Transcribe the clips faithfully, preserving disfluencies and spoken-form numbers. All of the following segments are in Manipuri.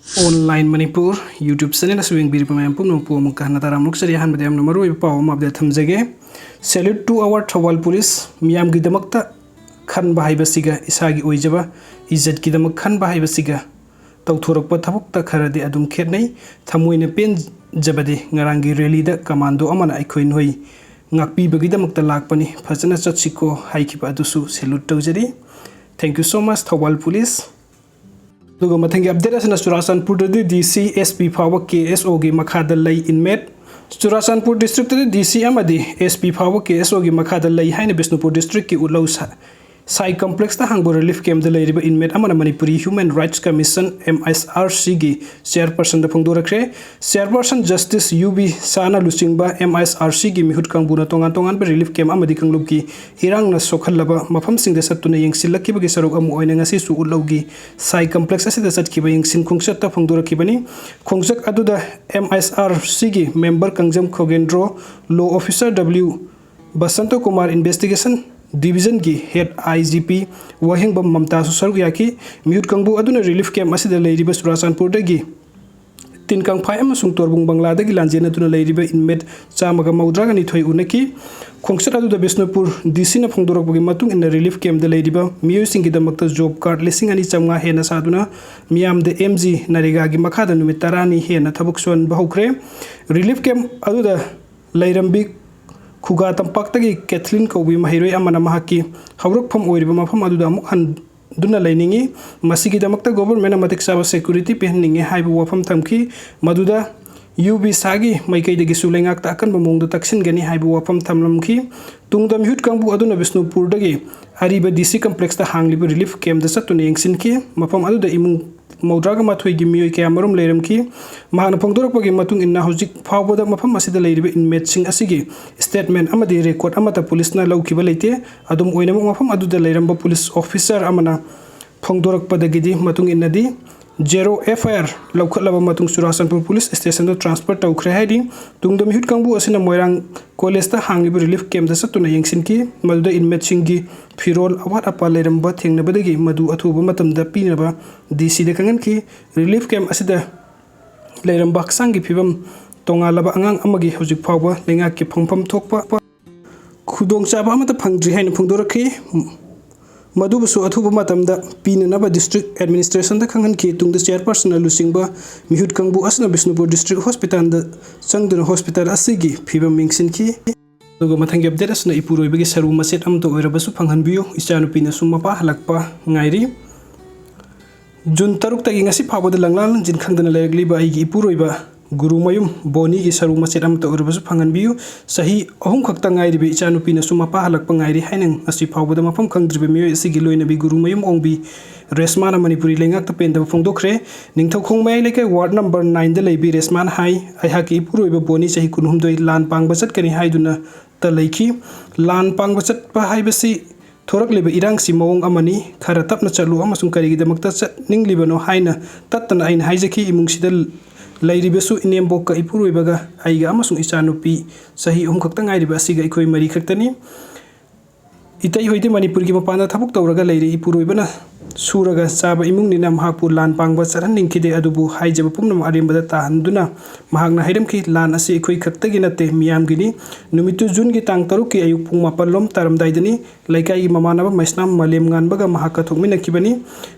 Online Manipur YouTube channel ꯑꯁꯤ ꯌꯦꯡꯕꯤꯔꯤꯕ ꯃꯌꯥꯝ ꯄꯨꯝꯅꯃꯛꯄꯨ ꯑꯃꯨꯛꯀ ꯍꯟꯅ ꯇꯔꯥꯝꯅ ꯑꯣꯛꯆꯔꯤ꯫ ꯑꯍꯥꯟꯕꯗ ꯌꯥꯝꯅ ꯃꯔꯨꯑꯣꯏꯕ ꯄꯥꯎ ꯑꯃ update ꯊꯝꯖꯒꯦ꯫ Salute to our Thoubal police꯫ ꯃꯤꯌꯥꯝꯒꯤꯗꯃꯛꯇ ꯈꯟꯕ ꯍꯥꯏꯕꯁꯤꯒ ꯏꯁꯥꯒꯤ ꯑꯣꯏꯖꯕ ꯏꯖꯠꯀꯤꯗꯃꯛ ꯈꯟꯕ ꯍꯥꯏꯕꯁꯤꯒ ꯇꯧꯊꯣꯔꯛꯄ ꯊꯕꯛꯇ ꯈꯔꯗꯤ ꯑꯗꯨꯝ ꯈꯦꯠꯅꯩ꯫ ꯊꯃꯣꯏꯅ ꯄꯦꯟꯖꯕꯗꯤ ꯉꯔꯥꯡꯒꯤ rallyꯗ commando ꯑꯃꯅ ꯑꯩꯈꯣꯏ ꯅꯣꯏ ꯉꯥꯛꯄꯤꯕꯒꯤꯗꯃꯛꯇ ꯂꯥꯛꯄꯅꯤ, ꯐꯖꯅ ꯆꯠꯁꯤꯀꯣ ꯍꯥꯏꯈꯤꯕ ꯑꯗꯨꯁꯨ salute ꯇꯧꯖꯔꯤ꯫ Thank you so much, Thoubal police꯫ ꯑꯗꯨꯒ ꯃꯊꯪꯒꯤ update ꯑꯁꯤꯅ ꯆꯨꯔꯥꯆꯥꯟꯄꯨꯔꯗꯗꯤ D C, S P ꯐꯥꯎꯕ K S Oꯒꯤ ꯃꯈꯥꯗ ꯂꯩ inmate꯫ ꯆꯨꯔꯥꯆꯥꯟꯄꯨꯔ districtꯇꯗꯤ D C ꯑꯃꯗꯤ S P ꯐꯥꯎꯕ K S Oꯒꯤ ꯃꯈꯥꯗ ꯂꯩ ꯍꯥꯏꯅ ꯕꯤꯁꯅꯨꯄꯨꯔ districtꯀꯤ ꯎꯠꯂꯧ ꯁꯥ-, ꯁꯥꯏ complexꯇ ꯍꯥꯡꯕ relief campꯇ ꯂꯩꯔꯤꯕ inmate ꯑꯃꯅ Manipuri Human Rights Commission, M H R Cꯒꯤ chairpersonꯗ ꯐꯣꯡꯗꯣꯔꯛꯈ꯭ꯔꯦ꯫ Chairperson Justice U B ꯁꯥꯅ ꯂꯨꯆꯤꯡꯕ M H R Cꯒꯤ ꯃꯤꯍꯨꯠ ꯀꯥꯡꯕꯨꯅ ꯇꯣꯉꯥꯟ ꯇꯣꯉꯥꯟꯕ relief camp ꯑꯃꯗꯤ ꯀꯥꯡꯂꯨꯞꯀꯤ ꯏꯔꯥꯡꯅ ꯁꯣꯛꯍꯜꯂꯕ ꯃꯐꯝꯁꯤꯡꯗ ꯆꯠꯇꯨꯅ ꯌꯦꯡꯁꯤꯜꯂꯛꯈꯤꯕꯒꯤ ꯁꯔꯨꯛ ꯑꯃ ꯑꯣꯏꯅ ꯉꯁꯤꯁꯨ ꯎꯠꯂꯧꯒꯤ ꯁꯥꯏ complex ꯑꯁꯤꯗ ꯆꯠꯈꯤꯕ ꯌꯦꯡꯁꯤꯟ ꯈꯣꯡꯆꯠꯇ ꯐꯣꯡꯗꯣꯔꯛꯈꯤꯕꯅꯤ꯫ ꯈꯣꯡꯆꯠ ꯑꯗꯨꯗ M H R Cꯒꯤ member ꯀꯪꯖꯝ ꯈꯣꯒꯦꯟꯗ꯭ꯔꯣ, law officer W Basanta Kumar, Investigation Divisionꯒꯤ head I G P ꯋꯥꯍꯦꯡꯕꯝ ꯃꯝꯇꯥꯁꯨ ꯁꯔꯨꯛ ꯌꯥꯈꯤ꯫ ꯃꯤꯍꯨꯠ ꯀꯥꯡꯕꯨ ꯑꯗꯨꯅ relief camp ꯑꯁꯤꯗ ꯂꯩꯔꯤꯕ ꯆꯨꯔꯥꯆꯥꯟꯄꯨꯔꯗꯒꯤ ꯇꯤꯟ ꯀꯥꯡꯐꯥꯏ ꯑꯃꯁꯨꯡ ꯇꯣꯔꯕꯨꯡ ꯕꯪꯂꯥꯗꯒꯤ ꯂꯥꯟꯖꯦꯟꯅꯗꯨꯅ ꯂꯩꯔꯤꯕ inmate ꯆꯥꯝꯃꯒ ꯃꯧꯗ꯭ꯔꯥꯒ ꯅꯤꯊꯣꯏ ꯎꯅꯈꯤ꯫ ꯈꯣꯡꯆꯠ ꯑꯗꯨꯗ ꯕꯤꯁꯅꯨꯄꯨꯔ D Cꯅ ꯐꯣꯡꯗꯣꯔꯛꯄꯒꯤ ꯃꯇꯨꯡ ꯏꯟꯅ relief campꯇ ꯂꯩꯔꯤꯕ ꯃꯤꯑꯣꯏꯁꯤꯡꯒꯤꯗꯃꯛꯇ job card ꯂꯤꯁꯤꯡ ꯑꯅꯤ ꯆꯥꯝꯃꯉꯥ ꯍꯦꯟꯅ ꯁꯥꯗꯨꯅ ꯃꯤꯌꯥꯝꯗ M G ꯅꯔꯦꯒꯥꯒꯤ ꯃꯈꯥꯗ ꯅꯨꯃꯤꯠ ꯇꯔꯥꯅꯤ ꯍꯦꯟꯅ ꯊꯕꯛ ꯁꯨꯍꯟꯕ ꯍꯧꯈ꯭ꯔꯦ꯫ Relief camp ꯑꯗꯨꯗ ꯂꯩꯔꯝꯕꯤ ꯈꯨꯒꯥ ꯇꯝꯄꯥꯛꯇꯒꯤ ꯀꯦꯊꯂꯤꯟ ꯀꯧꯕꯤ ꯃꯍꯩꯔꯣꯏ ꯑꯃꯅ ꯃꯍꯥꯛꯀꯤ ꯍꯧꯔꯛꯐꯝ ꯑꯣꯏꯔꯤꯕ ꯃꯐꯝ ꯑꯗꯨꯗ ꯑꯃꯨꯛ ꯍꯟꯗꯨꯅ ꯂꯩꯅꯤꯡꯏ꯫ ꯃꯁꯤꯒꯤꯗꯃꯛꯇ governmentꯅ ꯃꯇꯤꯛ ꯆꯥꯕ security ꯄꯤꯍꯟꯅꯤꯡꯏ ꯍꯥꯏꯕ ꯋꯥꯐꯝ ꯊꯝꯈꯤ꯫ ꯃꯗꯨꯗ U B ꯁꯥꯒꯤ ꯃꯥꯏꯀꯩꯗꯒꯤꯁꯨ ꯂꯩꯉꯥꯛꯇ ꯑꯀꯟꯕ ꯃꯑꯣꯡꯗ ꯇꯛꯁꯤꯟꯒꯅꯤ ꯍꯥꯏꯕ ꯋꯥꯐꯝ ꯊꯝꯂꯝꯈꯤ꯫ ꯇꯨꯡꯗ ꯃꯤꯍꯨꯠ ꯀꯥꯡꯕꯨ ꯑꯗꯨꯅ ꯕꯤꯁꯅꯨꯄꯨꯔꯗꯒꯤ ꯑꯔꯤꯕ D C complexꯇ ꯍꯥꯡꯂꯤꯕ relief campꯇ ꯆꯠꯇꯨꯅ ꯌꯦꯡꯁꯤꯟꯈꯤ꯫ ꯃꯐꯝ ꯑꯗꯨꯗ ꯏꯃꯨꯡ ꯃꯧꯗ꯭ꯔꯥꯒ ꯃꯥꯊꯣꯏꯒꯤ ꯃꯤꯑꯣꯏ ꯀꯌꯥꯃꯔꯨꯝ ꯂꯩꯔꯝꯈꯤ꯫ ꯃꯍꯥꯛꯅ ꯐꯣꯡꯗꯣꯔꯛꯄꯒꯤ ꯃꯇꯨꯡ ꯏꯟꯅ ꯍꯧꯖꯤꯛ ꯐꯥꯎꯕꯗ ꯃꯐꯝ ꯑꯁꯤꯗ ꯂꯩꯔꯤꯕ inmateꯁꯤꯡ ꯑꯁꯤꯒꯤ statement ꯑꯃꯗꯤ record ꯑꯃꯠꯇ policeꯅ ꯂꯧꯈꯤꯕ ꯂꯩꯇꯦ꯫ ꯑꯗꯨꯝ ꯑꯣꯏꯅꯃꯛ, ꯃꯐꯝ ꯑꯗꯨꯗ ꯂꯩꯔꯝꯕ police officer ꯑꯃꯅ ꯐꯣꯡꯗꯣꯔꯛꯄꯗꯒꯤꯗꯤ ꯃꯇꯨꯡ ꯏꯟꯅꯗꯤ ꯖꯦꯔꯣ ꯑꯦꯐ ꯑꯥꯏ ꯑꯥꯔ ꯂꯧꯈꯠꯂꯕ ꯃꯇꯨꯡ ꯆꯨꯔꯥꯆꯥꯟꯄꯨꯔ ꯄꯨꯂꯤꯁ ꯁ꯭ꯇꯦꯁꯟꯗ ꯇ꯭ꯔꯥꯟꯁꯐꯔ ꯇꯧꯈ꯭ꯔꯦ ꯍꯥꯏꯔꯤ꯫ ꯇꯨꯡꯗ ꯃꯤꯍꯨꯠ ꯀꯥꯡꯕꯨ ꯑꯁꯤꯅ ꯃꯣꯏꯔꯥꯡ ꯀꯣꯂꯦꯖꯇ ꯍꯥꯡꯂꯤꯕ ꯔꯤꯂꯤꯐ ꯀꯦꯝꯞꯇ ꯆꯠꯇꯨꯅ ꯌꯦꯡꯁꯤꯟꯈꯤ꯫ ꯃꯗꯨꯗ ꯏꯟꯃꯦꯠꯁꯤꯡꯒꯤ ꯐꯤꯔꯣꯜ ꯑꯋꯥꯠ ꯑꯄꯥ ꯂꯩꯔꯝꯕ ꯊꯦꯡꯅꯕꯗꯒꯤ ꯃꯗꯨ ꯑꯊꯨꯕ ꯃꯇꯝꯗ ꯄꯤꯅꯕ ꯗꯤ ꯁꯤꯗ ꯈꯪꯍꯟꯈꯤ꯫ ꯔꯤꯂꯤꯐ ꯀꯦꯝꯞ ꯑꯁꯤꯗ ꯂꯩꯔꯝꯕ ꯍꯛꯆꯥꯡꯒꯤ ꯐꯤꯕꯝ ꯇꯣꯉꯥꯜꯂꯕ ꯑꯉꯥꯡ ꯑꯃꯒꯤ ꯍꯧꯖꯤꯛ ꯐꯥꯎꯕ ꯂꯩꯉꯥꯛꯀꯤ ꯐꯪꯐꯝ ꯊꯣꯛꯄ ꯈꯨꯗꯣꯡꯆꯥꯕ ꯑꯃꯠꯇ ꯐꯪꯗ꯭ꯔꯤ ꯍꯥꯏꯅ ꯐꯣꯡꯗꯣꯔꯛꯈꯤ꯫ ꯃꯗꯨꯕꯨꯁꯨ ꯑꯊꯨꯕ ꯃꯇꯝꯗ ꯄꯤꯅꯅꯕ ꯗꯤꯁꯇ꯭ꯔꯤꯛ ꯑꯦꯗꯃꯤꯅꯤꯁꯇ꯭ꯔꯦꯁꯟꯗ ꯈꯪꯍꯟꯈꯤ꯫ ꯇꯨꯡꯗ ꯆꯤꯌꯔꯄꯔꯁꯟꯅ ꯂꯨꯆꯤꯡꯕ ꯃꯤꯍꯨꯠ ꯀꯥꯡꯕꯨ ꯑꯁꯤꯅ ꯕꯤꯁꯅꯨꯄꯨꯔ ꯗꯤꯁꯇ꯭ꯔꯤꯛ ꯍꯣꯁꯄꯤꯇꯥꯜꯗ ꯆꯪꯗꯨꯅ ꯍꯣꯁꯄꯤꯇꯥꯜ ꯑꯁꯤꯒꯤ ꯐꯤꯕꯝ ꯌꯦꯡꯁꯤꯟꯈꯤ꯫ ꯑꯗꯨꯒ ꯃꯊꯪꯒꯤ ꯑꯞꯗꯦꯠ ꯑꯁꯤꯅ ꯏꯄꯨꯔꯣꯏꯕꯒꯤ ꯁꯔꯨ ꯃꯆꯦꯠ ꯑꯃꯠꯇ ꯑꯣꯏꯔꯕꯁꯨ ꯐꯪꯍꯟꯕꯤꯌꯨ꯫ ꯏꯆꯥꯅꯨꯄꯤꯅꯁꯨ ꯃꯄꯥ ꯍꯜꯂꯛꯄ ꯉꯥꯏꯔꯤ꯫ ꯖꯨꯟ ꯇꯔꯨꯛꯇꯒꯤ ꯉꯁꯤ ꯐꯥꯎꯕꯗ ꯂꯪꯂꯥ ꯂꯪꯖꯤꯟ ꯈꯪꯗꯅ ꯂꯩꯔꯛꯂꯤꯕ ꯑꯩꯒꯤ ꯏꯄꯨꯔꯣꯏꯕ ꯒꯨꯔꯨꯃꯌꯨꯝ ꯕꯣꯅꯤꯒꯤ ꯁꯔꯨ ꯃꯆꯦꯠ ꯑꯃꯠꯇ ꯑꯣꯏꯔꯕꯁꯨ ꯐꯪꯍꯟꯕꯤꯌꯨ꯫ ꯆꯍꯤ ꯑꯍꯨꯝ ꯈꯛꯇ ꯉꯥꯏꯔꯤꯕ ꯏꯆꯥꯅꯨꯄꯤꯅꯁꯨ ꯃꯄꯥ ꯍꯜꯂꯛꯄ ꯉꯥꯏꯔꯤ ꯍꯥꯏꯅ ꯉꯁꯤ ꯐꯥꯎꯕꯗ ꯃꯐꯝ ꯈꯪꯗ꯭ꯔꯤꯕ ꯃꯤꯑꯣꯏ ꯑꯁꯤꯒꯤ ꯂꯣꯏꯅꯕꯤ ꯒꯨꯔꯨꯃꯌꯨꯝ ꯑꯣꯡꯕꯤ ꯔꯦꯁꯃꯥꯅ ꯃꯅꯤꯄꯨꯔꯤ ꯂꯩꯉꯥꯛꯇ ꯄꯦꯟꯗꯕ ꯐꯣꯡꯗꯣꯛꯈ꯭ꯔꯦ꯫ ꯅꯤꯡꯊꯧꯈꯣꯡ ꯃꯌꯥꯏ ꯂꯩꯀꯥꯏ ꯋꯥꯔꯗ ꯅꯝꯕꯔ ꯅꯥꯏꯟꯗ ꯂꯩꯕꯤ ꯔꯦꯁꯃꯥꯅ ꯍꯥꯏ, ꯑꯩꯍꯥꯛꯀꯤ ꯏꯄꯨꯔꯣꯏꯕ ꯕꯣꯅꯤ ꯆꯍꯤ ꯀꯨꯟꯍꯨꯝꯗꯣꯏ ꯂꯥꯟ ꯄꯥꯡꯕ ꯆꯠꯀꯅꯤ ꯍꯥꯏꯗꯨꯅ ꯇ ꯂꯩꯈꯤ꯫ ꯂꯥꯟ ꯄꯥꯡꯕ ꯆꯠꯄ ꯍꯥꯏꯕꯁꯤ ꯊꯣꯔꯛꯂꯤꯕ ꯏꯔꯥꯡꯁꯤ ꯃꯑꯣꯡ ꯑꯃꯅꯤ꯫ ꯈꯔ ꯇꯞꯅ ꯆꯠꯂꯨ ꯑꯃꯁꯨꯡ ꯀꯔꯤꯒꯤꯗꯃꯛꯇ ꯆꯠꯅꯤꯡꯂꯤꯕꯅꯣ ꯍꯥꯏꯅ ꯇꯠꯇꯅ ꯑꯩꯅ ꯍꯥꯏꯖꯈꯤ꯫ ꯏꯃꯨꯡꯁꯤꯗ ꯂꯩꯔꯤꯕꯁꯨ ꯏꯅꯦꯝꯕꯣꯛꯀ ꯏꯄꯨꯔꯣꯏꯕꯒ ꯑꯩꯒ ꯑꯃꯁꯨꯡ ꯏꯆꯥꯅꯨꯄꯤ ꯆꯍꯤ ꯑꯍꯨꯝ ꯈꯛꯇ ꯉꯥꯏꯔꯤꯕ ꯑꯁꯤꯒ ꯑꯩꯈꯣꯏ ꯃꯔꯤ ꯈꯛꯇꯅꯤ꯫ ꯏꯇꯩ ꯍꯣꯏꯗꯤ ꯃꯅꯤꯄꯨꯔꯒꯤ ꯃꯄꯥꯟꯗ ꯊꯕꯛ ꯇꯧꯔꯒ ꯂꯩꯔꯤ꯫ ꯏꯄꯨꯔꯣꯏꯕꯅ ꯁꯨꯔꯒ ꯆꯥꯕ ꯏꯃꯨꯡꯅꯤꯅ ꯃꯍꯥꯛꯄꯨ ꯂꯥꯟ ꯄꯥꯡꯕ ꯆꯠꯍꯟꯅꯤꯡꯈꯤꯗꯦ, ꯑꯗꯨꯕꯨ ꯍꯥꯏꯖꯕ ꯄꯨꯝꯅꯃꯛ ꯑꯔꯦꯝꯕꯗ ꯇꯥꯍꯟꯗꯨꯅ ꯃꯍꯥꯛꯅ ꯍꯥꯏꯔꯝꯈꯤ, "ꯂꯥꯟ ꯑꯁꯤ ꯑꯩꯈꯣꯏ ꯈꯛꯇꯒꯤ ꯅꯠꯇꯦ, ꯃꯤꯌꯥꯝꯒꯤꯅꯤ"꯫ ꯅꯨꯃꯤꯠꯇꯨ ꯖꯨꯟꯒꯤ ꯇꯥꯡ ꯇꯔꯨꯛꯀꯤ ꯑꯌꯨꯛ ꯄꯨꯡ ꯃꯥꯄꯜ ꯂꯣꯝ ꯇꯥꯔꯝꯗꯥꯏꯗꯅꯤ꯫ ꯂꯩꯀꯥꯏꯒꯤ ꯃꯃꯥꯟꯅꯕ ꯃꯩꯁꯅꯥꯝ ꯃꯥꯂꯦꯝ ꯉꯥꯟꯕꯒ ꯃꯍꯥꯛꯀ ꯊꯣꯛꯃꯤꯟꯅꯈꯤꯕꯅꯤ꯫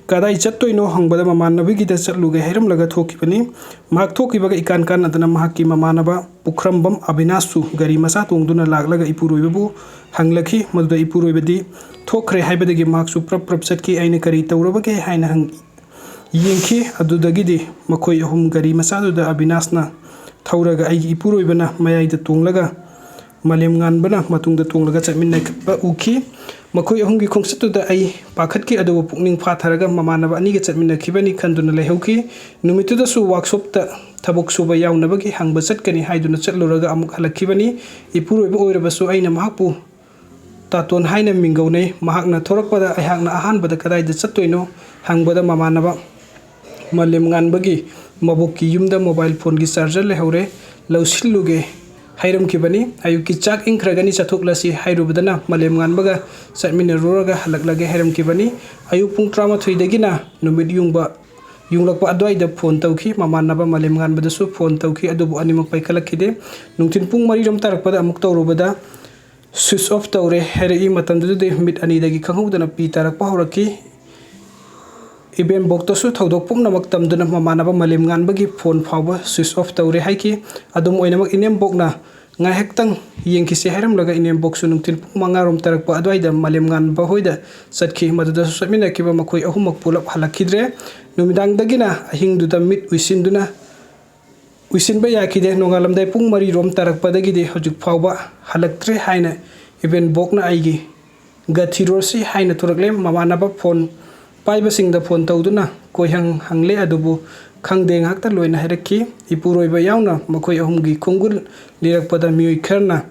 "ꯀꯗꯥꯏ ꯆꯠꯇꯣꯏꯅꯣ?" ꯍꯪꯕꯗ ꯃꯃꯥꯟꯅꯕꯒꯤꯗ ꯆꯠꯂꯨꯒꯦ ꯍꯥꯏꯔꯝꯂꯒ ꯊꯣꯛꯈꯤꯕꯅꯤ꯫ ꯃꯍꯥꯛ ꯊꯣꯛꯈꯤꯕꯒ ꯏꯀꯥꯟ ꯀꯥꯟꯅꯗꯅ ꯃꯍꯥꯛꯀꯤ ꯃꯃꯥꯟꯅꯕ ꯄꯨꯈ꯭ꯔꯝꯕꯝ ꯑꯕꯤꯅꯥꯁꯁꯨ ꯒꯥꯔꯤ ꯃꯆꯥ ꯇꯣꯡꯗꯨꯅ ꯂꯥꯛꯂꯒ ꯏꯄꯨꯔꯣꯏꯕꯕꯨ ꯍꯪꯂꯛꯈꯤ꯫ ꯃꯗꯨꯗ ꯏꯄꯨꯔꯣꯏꯕꯗꯤ ꯊꯣꯛꯈ꯭ꯔꯦ ꯍꯥꯏꯕꯗꯒꯤ ꯃꯍꯥꯛꯁꯨ ꯄ꯭ꯔꯞ ꯄ꯭ꯔꯞ ꯆꯠꯈꯤ꯫ ꯑꯩꯅ ꯀꯔꯤ ꯇꯧꯔꯕꯒꯦ ꯍꯥꯏꯅ ꯍꯪ-, ꯌꯦꯡꯈꯤ꯫ ꯑꯗꯨꯗꯒꯤꯗꯤ ꯃꯈꯣꯏ ꯑꯍꯨꯝ ꯒꯥꯔꯤ ꯃꯆꯥꯗꯨꯗ ꯑꯕꯤꯅꯥꯁꯅ ꯊꯧꯔꯒ ꯑꯩꯒꯤ ꯏꯄꯨꯔꯣꯏꯕꯅ ꯃꯌꯥꯏꯗ ꯇꯣꯡꯂꯒ ꯃꯥꯂꯦꯝ ꯉꯥꯟꯕꯅ ꯃꯇꯨꯡꯗ ꯇꯣꯡꯂꯒ ꯆꯠꯃꯤꯟꯅꯕ ꯎꯈꯤ꯫ ꯃꯈꯣꯏ ꯑꯍꯨꯝꯒꯤ ꯈꯣꯡꯆꯠꯇꯨꯗ ꯑꯩ ꯄꯥꯈꯠꯈꯤ, ꯑꯗꯨꯕꯨ ꯄꯨꯛꯅꯤꯡ ꯐꯥꯊꯔꯒ ꯃꯃꯥꯟꯅꯕ ꯑꯅꯤꯒ ꯆꯠꯃꯤꯟꯅꯈꯤꯕꯅꯤ ꯈꯟꯗꯨꯅ ꯂꯩꯍꯧꯈꯤ꯫ ꯅꯨꯃꯤꯠꯇꯨꯗꯁꯨ ꯋꯥꯛꯁꯣꯞꯇ ꯊꯕꯛ ꯁꯨꯕ ꯌꯥꯎꯅꯕꯒꯤ ꯍꯪꯕ ꯆꯠꯀꯅꯤ ꯍꯥꯏꯗꯨꯅ ꯆꯠꯂꯨꯔꯒ ꯑꯃꯨꯛ ꯍꯜꯂꯛꯈꯤꯕꯅꯤ꯫ ꯏꯄꯨꯔꯣꯏꯕ ꯑꯣꯏꯔꯕꯁꯨ ꯑꯩꯅ ꯃꯍꯥꯛꯄꯨ ꯇꯥꯇꯣꯟ ꯍꯥꯏꯅ ꯃꯤꯡꯒꯧꯅꯩ꯫ ꯃꯍꯥꯛꯅ ꯊꯣꯔꯛꯄꯗ ꯑꯩꯍꯥꯛꯅ "ꯑꯍꯥꯟꯕꯗ ꯀꯗꯥꯏꯗ ꯆꯠꯇꯣꯏꯅꯣ?" ꯍꯪꯕꯗ ꯃꯃꯥꯟꯅꯕ ꯃꯥꯂꯦꯝꯉꯥꯟꯕꯒꯤ ꯃꯕꯣꯛꯀꯤ ꯌꯨꯝꯗ mobile phoneꯒꯤ charger ꯂꯩꯍꯧꯔꯦ, ꯂꯧꯁꯤꯜꯂꯨꯒꯦ ꯍꯥꯏꯔꯝꯈꯤꯕꯅꯤ꯫ ꯑꯌꯨꯛꯀꯤ ꯆꯥꯛ ꯏꯪꯈ꯭ꯔꯒꯅꯤ, ꯆꯠꯊꯣꯛꯂꯁꯤ ꯍꯥꯏꯔꯨꯕꯗꯅ ꯃꯥꯂꯦꯝꯉꯥꯟꯕꯒ ꯆꯠꯃꯤꯟꯅꯔꯨꯔꯒ ꯍꯜꯂꯛꯂꯒꯦ ꯍꯥꯏꯔꯝꯈꯤꯕꯅꯤ꯫ ꯑꯌꯨꯛ ꯄꯨꯡ ꯇꯔꯥꯃꯥꯊꯣꯏꯗꯒꯤꯅ ꯅꯨꯃꯤꯠ ꯌꯨꯡꯕ, ꯌꯨꯡꯂꯛꯄ ꯑꯗꯨꯋꯥꯏꯗ phone ꯇꯧꯈꯤ꯫ ꯃꯃꯥꯟꯅꯕ ꯃꯥꯂꯦꯝꯉꯥꯟꯕꯗꯁꯨ phone ꯇꯧꯈꯤ, ꯑꯗꯨꯕꯨ ꯑꯅꯤꯃꯛ ꯄꯥꯏꯈꯠꯂꯛꯈꯤꯗꯦ꯫ ꯅꯨꯡꯊꯤꯜ ꯄꯨꯡ ꯃꯔꯤꯔꯣꯝ ꯇꯥꯔꯛꯄꯗ ꯑꯃꯨꯛ ꯇꯧꯔꯨꯕꯗ switch off ꯇꯧꯔꯦ ꯍꯥꯏꯔꯛꯏ꯫ ꯃꯇꯝꯗꯨꯗꯗꯤ ꯃꯤꯠ ꯑꯅꯤꯗꯒꯤ ꯈꯪꯍꯧꯗꯅ ꯄꯤ ꯇꯥꯔꯛꯄ ꯍꯧꯔꯛꯈꯤ꯫ ꯏꯕꯦꯟꯕꯣꯛꯇꯁꯨ ꯊꯧꯗꯣꯛ ꯄꯨꯝꯅꯃꯛ ꯇꯝꯗꯨꯅ ꯃꯃꯥꯟꯅꯕ ꯃꯥꯂꯦꯝꯉꯥꯟꯕꯒꯤ phone ꯐꯥꯎꯕ switch off ꯇꯧꯔꯦ ꯍꯥꯏꯈꯤ꯫ ꯑꯗꯨꯝ ꯑꯣꯏꯅꯃꯛ ꯏꯅꯦꯝꯕꯣꯛꯅ ꯉꯥꯏꯍꯥꯛꯇꯪ ꯌꯦꯡꯈꯤꯁꯦ ꯍꯥꯏꯔꯝꯂꯒ ꯏꯅꯦꯝꯕꯣꯛꯁꯨ ꯅꯨꯡꯊꯤꯜ ꯄꯨꯡ ꯃꯉꯥꯔꯣꯝ ꯇꯥꯔꯛꯄ ꯑꯗꯨꯋꯥꯏꯗ ꯃꯥꯂꯦꯝꯉꯥꯟꯕ ꯍꯣꯏꯗ ꯆꯠꯈꯤ꯫ ꯃꯗꯨꯗꯁꯨ ꯆꯠꯃꯤꯟꯅꯈꯤꯕ ꯃꯈꯣꯏ ꯑꯍꯨꯝꯃꯛ ꯄꯨꯂꯞ ꯍꯜꯂꯛꯈꯤꯗ꯭ꯔꯦ꯫ ꯅꯨꯃꯤꯗꯥꯡꯗꯒꯤꯅ ꯑꯍꯤꯡꯗꯨꯗ ꯃꯤꯠ ꯎꯏꯁꯤꯟꯗꯨꯅ, ꯎꯏꯁꯤꯟꯕ ꯌꯥꯈꯤꯗꯦ꯫ ꯅꯣꯡꯉꯥꯜꯂꯝꯗꯥꯏ ꯄꯨꯡ ꯃꯔꯤꯔꯣꯝ ꯇꯥꯔꯛꯄꯗꯒꯤꯗꯤ ꯍꯧꯖꯤꯛ ꯐꯥꯎꯕ ꯍꯜꯂꯛꯇ꯭ꯔꯦ ꯍꯥꯏꯅ ꯏꯕꯦꯟꯕꯣꯛꯅ ꯑꯩꯒꯤ ꯒ ꯊꯤꯔꯨꯔꯁꯤ ꯍꯥꯏꯅ ꯊꯣꯔꯛꯂꯦ꯫ ꯃꯃꯥꯟꯅꯕ phone ꯄꯥꯏꯕꯁꯤꯡꯗ phone ꯇꯧꯗꯨꯅ ꯀꯣꯏꯍꯪ ꯍꯪꯂꯦ, ꯑꯗꯨꯕꯨ ꯈꯪꯗꯦ ꯉꯥꯛꯇ ꯂꯣꯏꯅ ꯍꯥꯏꯔꯛꯈꯤ꯫ ꯏꯄꯨꯔꯣꯏꯕ ꯌꯥꯎꯅ ꯃꯈꯣꯏ ꯑꯍꯨꯝꯒꯤ ꯈꯣꯡꯒꯨꯜ ꯂꯤꯔꯛꯄꯗ ꯃꯤꯑꯣꯏ ꯈꯔꯅ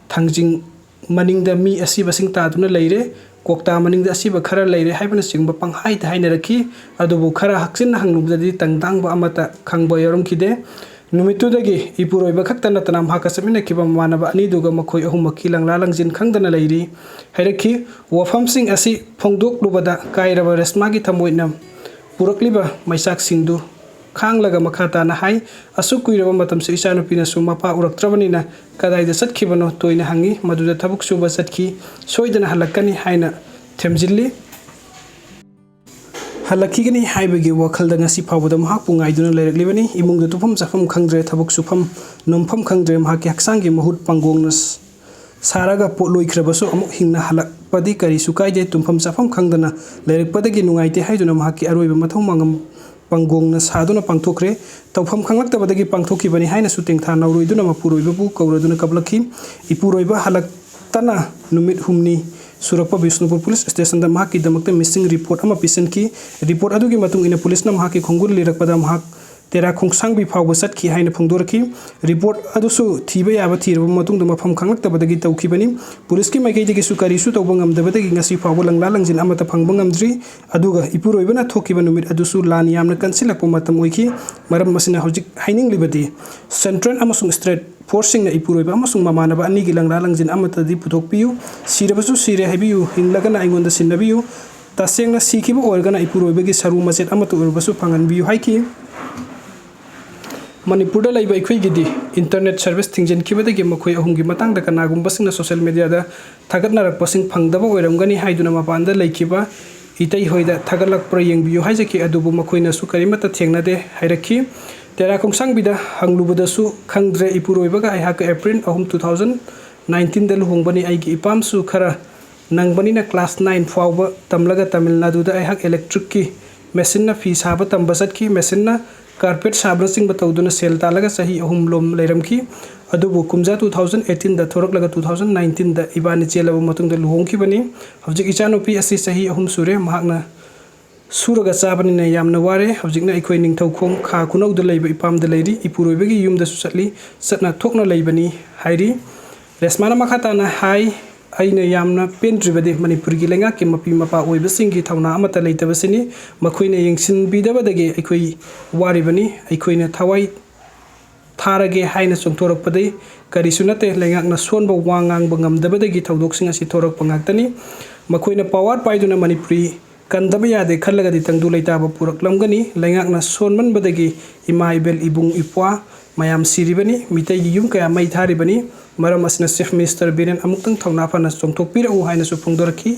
ꯊꯥꯡꯖꯤꯡ ꯃꯅꯤꯡꯗ ꯃꯤ ꯑꯁꯤꯕꯁꯤꯡ ꯇꯥꯗꯨꯅ ꯂꯩꯔꯦ, ꯀ꯭ꯋꯥꯛꯇꯥ ꯃꯅꯤꯡꯗ ꯑꯁꯤꯕ ꯈꯔ ꯂꯩꯔꯦ ꯍꯥꯏꯕꯅꯆꯤꯡꯕ ꯄꯪꯍꯥꯏꯗ ꯍꯥꯏꯅꯔꯛꯈꯤ꯫ ꯑꯗꯨꯕꯨ ꯈꯔ ꯍꯛꯆꯤꯟꯅ ꯍꯪꯂꯨꯕꯗꯗꯤ ꯇꯪꯗꯥꯡꯕ ꯑꯃꯠꯇ ꯈꯪꯕ ꯌꯥꯎꯔꯝꯈꯤꯗꯦ꯫ ꯅꯨꯃꯤꯠꯇꯨꯗꯒꯤ ꯏꯄꯨꯔꯣꯏꯕ ꯈꯛꯇ ꯅꯠꯇꯅ ꯃꯍꯥꯛꯀ ꯆꯠꯃꯤꯟꯅꯈꯤꯕ ꯃꯃꯥꯟꯅꯕ ꯑꯅꯤꯗꯨꯒ ꯃꯈꯣꯏ ꯑꯍꯨꯝꯃꯛꯀꯤ ꯂꯪꯂꯥ ꯂꯪꯖꯤꯟ ꯈꯪꯗꯅ ꯂꯩꯔꯤ ꯍꯥꯏꯔꯛꯈꯤ꯫ ꯋꯥꯐꯝꯁꯤꯡ ꯑꯁꯤ ꯐꯣꯡꯗꯣꯛꯂꯨꯕꯗ ꯀꯥꯏꯔꯕ ꯔꯦꯁꯃꯥꯒꯤ ꯊꯃꯣꯏꯅ ꯄꯨꯔꯛꯂꯤꯕ ꯃꯩꯆꯥꯛꯁꯤꯡꯗꯨ ꯈꯥꯡꯂꯒ ꯃꯈꯥ ꯇꯥꯅ ꯍꯥꯏ, "ꯑꯁꯨꯛ ꯀꯨꯏꯔꯕ ꯃꯇꯝꯁꯨ ꯏꯆꯥꯅꯨꯄꯤꯅꯁꯨ ꯃꯄꯥ ꯎꯔꯛꯇ꯭ꯔꯕꯅꯤꯅ ꯀꯗꯥꯏꯗ ꯆꯠꯈꯤꯕꯅꯣ?" ꯇꯣꯏꯅ ꯍꯪꯉꯤ꯫ ꯃꯗꯨꯗ "ꯊꯕꯛ ꯁꯨꯕ ꯆꯠꯈꯤ, ꯁꯣꯏꯗꯅ ꯍꯜꯂꯛꯀꯅꯤ" ꯍꯥꯏꯅ ꯊꯦꯝꯖꯤꯜꯂꯤ꯫ ꯍꯜꯂꯛꯈꯤꯒꯅꯤ ꯍꯥꯏꯕꯒꯤ ꯋꯥꯈꯜꯗ ꯉꯁꯤ ꯐꯥꯎꯕꯗ ꯃꯍꯥꯛꯄꯨ ꯉꯥꯏꯗꯨꯅ ꯂꯩꯔꯛꯂꯤꯕꯅꯤ꯫ ꯏꯃꯨꯡꯗ ꯇꯨꯝꯐꯝ ꯆꯥꯐꯝ ꯈꯪꯗ꯭ꯔꯦ, ꯊꯕꯛ ꯁꯨꯐꯝ ꯅꯣꯝꯐꯝ ꯈꯪꯗ꯭ꯔꯦ꯫ ꯃꯍꯥꯛꯀꯤ ꯍꯛꯆꯥꯡꯒꯤ ꯃꯍꯨꯠ ꯄꯥꯡꯒꯣꯡꯅ ꯁꯥꯔꯒ ꯄꯣꯠ ꯂꯣꯏꯈ꯭ꯔꯕꯁꯨ ꯑꯃꯨꯛ ꯍꯤꯡꯅ ꯍꯜꯂꯛꯄꯗꯤ ꯀꯔꯤꯁꯨ ꯀꯥꯏꯗꯦ꯫ ꯇꯨꯝꯐꯝ ꯆꯥꯐꯝ ꯈꯪꯗꯅ ꯂꯩꯔꯛꯄꯗꯒꯤ ꯅꯨꯡꯉꯥꯏꯇꯦ ꯍꯥꯏꯗꯨꯅ ꯃꯍꯥꯛꯀꯤ ꯑꯔꯣꯏꯕ ꯃꯊꯧ ꯃꯉꯝ ꯄꯥꯡꯒꯣꯡꯅ ꯁꯥꯗꯨꯅ ꯄꯥꯡꯊꯣꯛꯈ꯭ꯔꯦ꯫ ꯇꯧꯐꯝ ꯈꯪꯂꯛꯇꯕꯗꯒꯤ ꯄꯥꯡꯊꯣꯛꯈꯤꯕꯅꯤ ꯍꯥꯏꯅꯁꯨ ꯇꯦꯡꯊꯥ ꯅꯥꯎꯔꯣꯏꯗꯨꯅ ꯃꯄꯨꯔꯣꯏꯕꯕꯨ ꯀꯧꯔꯗꯨꯅ ꯀꯞꯂꯛꯈꯤ꯫ ꯏꯄꯨꯔꯣꯏꯕ ꯍꯜꯂꯛꯇꯅ ꯅꯨꯃꯤꯠ ꯍꯨꯝꯅꯤ ꯁꯨꯔꯛꯄ ꯕꯤꯁꯅꯨꯄꯨꯔ police stationꯗ ꯃꯍꯥꯛꯀꯤꯗꯃꯛꯇ missing report ꯑꯃ ꯄꯤꯁꯤꯟꯈꯤ꯫ Report ꯑꯗꯨꯒꯤ ꯃꯇꯨꯡ ꯏꯟꯅ policeꯅ ꯃꯍꯥꯛꯀꯤ ꯈꯣꯡꯒꯨꯜ ꯂꯤꯔꯛꯄꯗ ꯃꯍꯥꯛ ꯇꯦꯔꯥ ꯈꯣꯡꯁꯥꯡꯕꯤ ꯐꯥꯎꯕ ꯆꯠꯈꯤ ꯍꯥꯏꯅ ꯐꯣꯡꯗꯣꯔꯛꯈꯤ꯫ ꯔꯤꯄꯣꯔꯠ ꯑꯗꯨꯁꯨ ꯊꯤꯕ ꯌꯥꯕ ꯊꯤꯔꯕ ꯃꯇꯨꯡꯗ ꯃꯐꯝ ꯈꯪꯂꯛꯇꯕꯗꯒꯤ ꯇꯧꯈꯤꯕꯅꯤ꯫ ꯄꯨꯂꯤꯁꯀꯤ ꯃꯥꯏꯀꯩꯗꯒꯤꯁꯨ ꯀꯔꯤꯁꯨ ꯇꯧꯕ ꯉꯝꯗꯕꯗꯒꯤ ꯉꯁꯤ ꯐꯥꯎꯕ ꯂꯪꯂꯥ ꯂꯪꯖꯤꯟ ꯑꯃꯠꯇ ꯐꯪꯕ ꯉꯝꯗ꯭ꯔꯤ꯫ ꯑꯗꯨꯒ ꯏꯄꯨꯔꯣꯏꯕꯅ ꯊꯣꯛꯈꯤꯕ ꯅꯨꯃꯤꯠ ꯑꯗꯨꯁꯨ ꯂꯥꯟ ꯌꯥꯝꯅ ꯀꯟꯁꯤꯜꯂꯛꯄ ꯃꯇꯝ ꯑꯣꯏꯈꯤ꯫ ꯃꯔꯝ ꯑꯁꯤꯅ ꯍꯧꯖꯤꯛ ꯍꯥꯏꯅꯤꯡꯂꯤꯕꯗꯤ, ꯁꯦꯟꯇ꯭ꯔꯦꯜ ꯑꯃꯁꯨꯡ ꯁ꯭ꯇꯦꯠ ꯐꯣꯔꯁꯁꯤꯡꯅ ꯏꯄꯨꯔꯣꯏꯕ ꯑꯃꯁꯨꯡ ꯃꯃꯥꯟꯅꯕ ꯑꯅꯤꯒꯤ ꯂꯪꯂꯥ ꯂꯪꯖꯤꯟ ꯑꯃꯠꯇꯗꯤ ꯄꯨꯊꯣꯛꯄꯤꯌꯨ꯫ ꯁꯤꯔꯕꯁꯨ ꯁꯤꯔꯦ ꯍꯥꯏꯕꯤꯌꯨ, ꯍꯤꯡꯂꯒꯅ ꯑꯩꯉꯣꯟꯗ ꯁꯤꯟꯅꯕꯤꯌꯨ꯫ ꯇꯁꯦꯡꯅ ꯁꯤꯈꯤꯕ ꯑꯣꯏꯔꯒꯅ ꯏꯄꯨꯔꯣꯏꯕꯒꯤ ꯁꯔꯨ ꯃꯆꯦꯠ ꯑꯃꯠꯇ ꯑꯣꯏꯔꯕꯁꯨ ꯐꯪꯍꯟꯕꯤꯌꯨ ꯍꯥꯏꯈꯤ꯫ ꯃꯅꯤꯄꯨꯔꯗ ꯂꯩꯕ ꯑꯩꯈꯣꯏꯒꯤꯗꯤ ꯏꯟꯇꯔꯅꯦꯠ ꯁꯔꯚꯤꯁ ꯊꯤꯡꯖꯤꯟꯈꯤꯕꯗꯒꯤ ꯃꯈꯣꯏ ꯑꯍꯨꯝꯒꯤ ꯃꯇꯥꯡꯗ ꯀꯅꯥꯒꯨꯝꯕꯁꯤꯡꯅ ꯁꯣꯁꯤꯌꯦꯜ ꯃꯦꯗꯤꯌꯥꯗ ꯊꯥꯒꯠꯅꯔꯛꯄꯁꯤꯡ ꯐꯪꯗꯕ ꯑꯣꯏꯔꯝꯒꯅꯤ ꯍꯥꯏꯗꯨꯅ ꯃꯄꯥꯟꯗ ꯂꯩꯈꯤꯕ ꯏꯇꯩ ꯍꯣꯏꯗ ꯊꯥꯒꯠꯂꯛꯄ꯭ꯔꯥ ꯌꯦꯡꯕꯤꯌꯨ ꯍꯥꯏꯖꯈꯤ, ꯑꯗꯨꯕꯨ ꯃꯈꯣꯏꯅꯁꯨ ꯀꯔꯤꯃꯠꯇ ꯊꯦꯡꯅꯗꯦ ꯍꯥꯏꯔꯛꯈꯤ꯫ ꯇꯦꯔꯥ ꯈꯣꯡꯁꯥꯡꯕꯤꯗ ꯍꯪꯂꯨꯕꯗꯁꯨ ꯈꯪꯗ꯭ꯔꯦ꯫ ꯏꯄꯨꯔꯣꯏꯕꯒ ꯑꯩꯍꯥꯛꯀ ꯑꯦꯄ꯭ꯔꯤꯜ ꯑꯍꯨꯝ, two thousand nineteenꯗ ꯂꯨꯍꯣꯡꯕꯅꯤ꯫ ꯑꯩꯒꯤ ꯏꯄꯥꯝꯁꯨ ꯈꯔ ꯅꯪꯕꯅꯤꯅ class nine ꯐꯥꯎꯕ ꯇꯝꯂꯒ ꯇꯥꯃꯤꯜ ꯅꯥꯗꯨꯗ ꯑꯩꯍꯥꯛ ꯏꯂꯦꯛꯇ꯭ꯔꯤꯛꯀꯤ ꯃꯦꯁꯤꯟꯅ ꯐꯤ ꯁꯥꯕ ꯇꯝꯕ ꯆꯠꯈꯤ꯫ ꯃꯦꯁꯤꯟꯅ ꯀꯥꯔꯄꯦꯠ ꯁꯥꯕꯅꯆꯤꯡꯕ ꯇꯧꯗꯨꯅ ꯁꯦꯜ ꯇꯥꯜꯂꯒ ꯆꯍꯤ ꯑꯍꯨꯝ ꯂꯣꯝ ꯂꯩꯔꯝꯈꯤ꯫ ꯑꯗꯨꯕꯨ ꯀꯨꯝꯖꯥ two thousand eighteenꯗ ꯊꯣꯔꯛꯂꯒ two thousand nineteenꯗ ꯏꯕꯥꯅꯤ ꯆꯦꯜꯂꯕ ꯃꯇꯨꯡꯗ ꯂꯨꯍꯣꯡꯈꯤꯕꯅꯤ꯫ ꯍꯧꯖꯤꯛ ꯏꯆꯥꯅꯨꯄꯤ ꯑꯁꯤ ꯆꯍꯤ ꯑꯍꯨꯝ ꯁꯨꯔꯦ꯫ ꯃꯍꯥꯛꯅ ꯁꯨꯔꯒ ꯆꯥꯕꯅꯤꯅ ꯌꯥꯝꯅ ꯋꯥꯔꯦ꯫ ꯍꯧꯖꯤꯛꯅ ꯑꯩꯈꯣꯏ ꯅꯤꯡꯊꯧꯈꯣꯡ ꯈꯥ ꯈꯨꯅꯧꯗ ꯂꯩꯕ ꯏꯄꯥꯝꯗ ꯂꯩꯔꯤ꯫ ꯏꯄꯨꯔꯣꯏꯕꯒꯤ ꯌꯨꯝꯗꯁꯨ ꯆꯠꯂꯤ, ꯆꯠꯅ ꯊꯣꯛꯅ ꯂꯩꯕꯅꯤ ꯍꯥꯏꯔꯤ꯫ ꯔꯦꯁꯃꯥꯅ ꯃꯈꯥ ꯇꯥꯅ ꯍꯥꯏ, ꯑꯩꯅ ꯌꯥꯝꯅ ꯄꯦꯟꯗ꯭ꯔꯤꯕꯗꯤ ꯃꯅꯤꯄꯨꯔꯒꯤ ꯂꯩꯉꯥꯛꯀꯤ ꯃꯄꯤ ꯃꯄꯥ ꯑꯣꯏꯕꯁꯤꯡꯒꯤ ꯊꯧꯅꯥ ꯑꯃꯠꯇ ꯂꯩꯇꯕꯁꯤꯅꯤ꯫ ꯃꯈꯣꯏꯅ ꯌꯦꯡꯁꯤꯟꯕꯤꯗꯕꯗꯒꯤ ꯑꯩꯈꯣꯏ ꯋꯥꯔꯤꯕꯅꯤ꯫ ꯑꯩꯈꯣꯏꯅ ꯊꯋꯥꯏ ꯊꯥꯔꯒꯦ ꯍꯥꯏꯅ ꯆꯣꯡꯊꯣꯔꯛꯄꯗꯤ ꯀꯔꯤꯁꯨ ꯅꯠꯇꯦ꯫ ꯂꯩꯉꯥꯛꯅ ꯁꯣꯟꯕ ꯋꯥ ꯉꯥꯡꯕ ꯉꯝꯗꯕꯗꯒꯤ ꯊꯧꯗꯣꯛꯁꯤꯡ ꯑꯁꯤ ꯊꯣꯔꯛꯄ ꯉꯥꯛꯇꯅꯤ꯫ ꯃꯈꯣꯏꯅ ꯄꯋꯥꯔ ꯄꯥꯏꯗꯨꯅ ꯃꯅꯤꯄꯨꯔꯤ ꯀꯟꯗꯕ ꯌꯥꯗꯦ ꯈꯜꯂꯒꯗꯤ ꯇꯪꯗꯨ ꯂꯩꯇꯥꯕ ꯄꯨꯔꯛꯂꯝꯒꯅꯤ꯫ ꯂꯩꯉꯥꯛꯅ ꯁꯣꯟꯃꯟꯕꯗꯒꯤ ꯏꯃꯥ ꯏꯕꯦꯜ ꯏꯕꯨꯡ ꯏꯄ꯭ꯋꯥ ꯃꯌꯥꯝ ꯁꯤꯔꯤꯕꯅꯤ꯫ ꯃꯤꯇꯩꯒꯤ ꯌꯨꯝ ꯀꯌꯥ ꯃꯩ ꯊꯥꯔꯤꯕꯅꯤ꯫ ꯃꯔꯝ ꯑꯁꯤꯅ ꯆꯤꯐ ꯃꯤꯅꯤꯁꯇꯔ ꯕꯤꯔꯦꯟ ꯑꯃꯨꯛꯇꯪ ꯊꯧꯅꯥ ꯐꯅ ꯆꯣꯡꯊꯣꯛꯄꯤꯔꯛꯎ ꯍꯥꯏꯅꯁꯨ ꯐꯣꯡꯗꯣꯔꯛꯈꯤ꯫